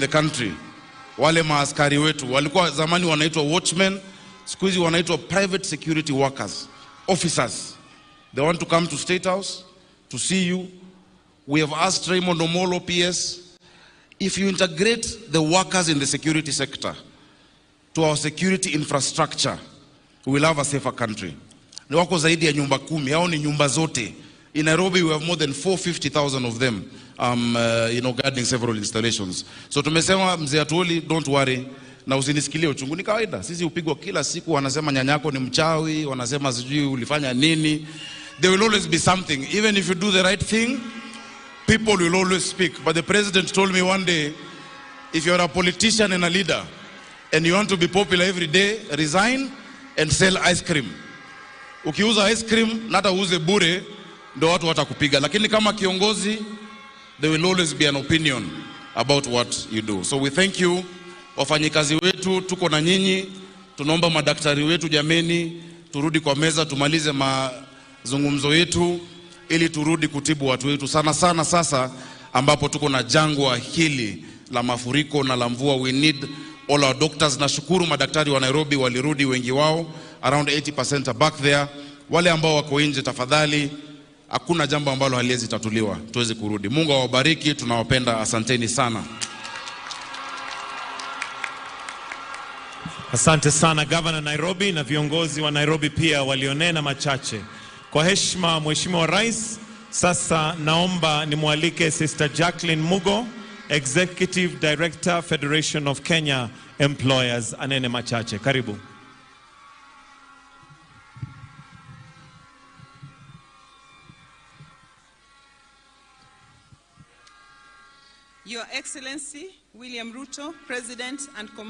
The country, wale maaskari wetu walikuwa zamani wanaitwa watchmen, siku hizi wanaitwa private security workers, officers. They want to come to State House to see you. We have asked Raymond Omolo, PS, if you integrate the workers in the security sector to our security infrastructure, we will have a safer country. Ni wako zaidi ya nyumba 10, hao ni nyumba zote. In Nairobi, we have more than 450,000 of them, guarding several installations. So tumesema mzee Atwoli, don't worry, na usinisikilie uchungu, ni kawaida. Sisi hupigwa kila siku, wanasema nyanyako ni mchawi, wanasema sijui ulifanya nini. There will always be something. Even if you do the right thing, people will always speak. But the president told me one day, if you're a politician and a leader, and you want to be popular every day, resign and sell ice cream. Ukiuza ice cream, na hata uuze bure, ndo watu watakupiga. Lakini kama kiongozi, there will always be an opinion about what you do. So we thank you. Wafanyikazi wetu, tuko na nyinyi. Tunaomba madaktari wetu, jameni, turudi kwa meza, tumalize mazungumzo yetu ili turudi kutibu watu wetu. Sana sana sasa ambapo tuko na jangwa hili la mafuriko na la mvua, we need all our doctors. Nashukuru madaktari wa Nairobi walirudi wengi wao, around 80% are back there. Wale ambao wako nje, tafadhali, hakuna jambo ambalo haliwezi tatuliwa, tuweze kurudi. Mungu awabariki, tunawapenda, asanteni sana. Asante sana Governor Nairobi na viongozi wa Nairobi pia walionena machache. Kwa heshima Mheshimiwa Rais, sasa naomba nimwalike Sister Jacqueline Mugo, Executive Director, Federation of Kenya Employers, anene machache. Karibu. Your Excellency, William Ruto, President and Commander